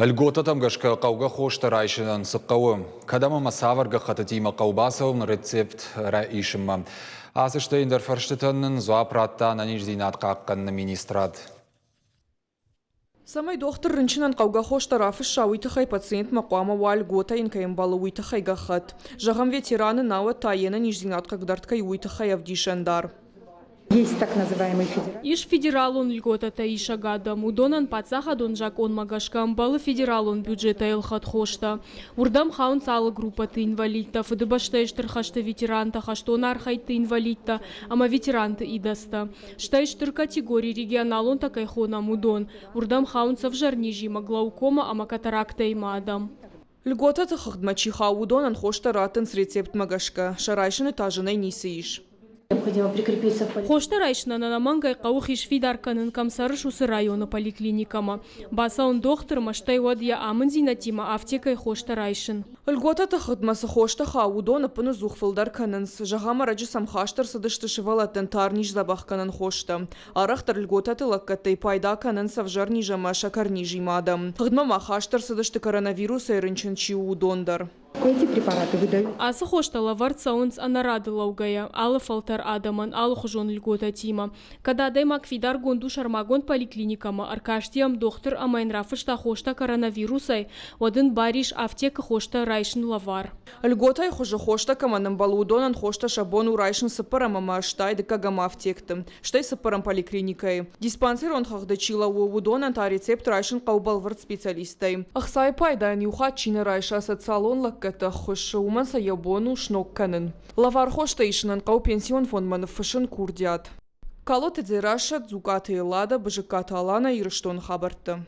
Льготӕтӕм гӕсгӕ хъӕугӕ хостӕ райсынӕн цы хъӕуы, кӕдӕм ӕмӕ цавӕр гӕххӕттытимӕ хъӕуы бацӕуын рецепт исынмӕ? Ацы стӕй ӕндӕр фӕрстытӕн нын дзуапп радта ӕнӕниздзинад хъахъхъӕныны министрад. Цӕмӕй дохтыр рынчынӕн хъӕугӕ хостӕ рафысса, уый тыххӕй пациентмӕ хъуамӕ уа льготӕ йын кӕй ӕмбӕлы, уый тыххӕй гӕххӕтт. Зӕгъӕм, ветераны, науӕд та йе нӕниздзинад хъыгдард кӕй у, уый тыххӕй ӕвдисӕндар. Ис федералон льготӕтӕ исӕг адӕм, уыдонӕн паддзахадон закъонмӕ гӕсгӕ ӕмбӕлы федералон бюджетӕй ӕлхӕд хостӕ. Уырдӕм хауынц алы группӕты инвалидтӕ, Фыдыбӕстӕйы Стыр хӕсты ветерантӕ, хӕстон архӕйдты инвалидтӕ ӕмӕ ветеранты идӕдзтӕ. Стӕй стыр категори регионалонтӕ кӕй хонӕм, уыдон. Уырдӕм хауынц ӕвзӕр низимӕ, глаукома ӕмӕ катарактӕимӕ адӕм. Льготӕты хыгъдмӕ чи хауы, уыдонӕн хостӕ раттынц рецептмӕ гӕсгӕ, сӕ райсыны та зынӕй ницы ис. Хостӕ райсынӕн ӕнӕмӕнгӕй хъӕуы хи сфидар кӕнын, кӕм цӕрыс, уыцы районы поликлиникӕмӕ. Бацӕуын дохтырмӕ, стӕй уӕд йӕ амындзинӕдтимӕ афтекӕй хостӕ райсын. Льготӕты хыгъдмӕ цы хостӕ хауы, уыдон ӕппынӕдзух фылдӕр кӕнынц. Зӕгъӕм, ӕрӕджы сӕм хаст ӕрцыдысты сывӕллӕттӕн тарниз дзӕбӕхгӕнӕн хостӕ. Арӕхдӕр льготӕты лӕггӕдтӕй пайда кӕнынц ӕвзӕр низ ӕмӕ сӕкӕрнизимӕ адӕм. Хыгъдмӕ ма хаст ӕрцыдысты коронавирусӕй рынчын чи у, уыдон дӕр. Ацы хостӕ лӕвӕрд цӕуынц ӕнӕрады лӕугӕйӕ, алы фӕлтӕр адӕмӕн алыхуызон льготӕтимӕ. Кӕд адӕймаг фидаргонд у сӕрмагонд поликлиникӕмӕ, ӕркасти йӕм дохтыр ӕмӕ йын рафыста хостӕ коронавирусӕй, уӕд ын бар ис афтекы хостӕ райсын лӕвар. Льготӕйы хуызы хостӕ кӕмӕн ӕмбӕлы, уыдонӕн хостӕ сӕ бон у райсын цыппӕрӕм ӕмӕ 80 дыккӕгӕм афтекты, стӕй цыппӕрӕм поликлиникӕйы. Диспансерон хыгъды чи лӕууы, уыдонӕн та рецепт райсын хъӕуы бӕлвырд специалисттӕй. Ӕхцайы пайдайӕн иу хатт чи нӕ райса социалон лӕггӕдты ӕххуыс, уымӕн сӕ йӕ бон у сног кӕнын. Лӕвар хостӕ исынӕн хъӕуы пенсион фондмӕ ныффыссын курдиат. Калоты Дзерассӕ, Дзукъаты Эллада, Бызыккаты Алана, Ирыстоны хабӕрттӕ.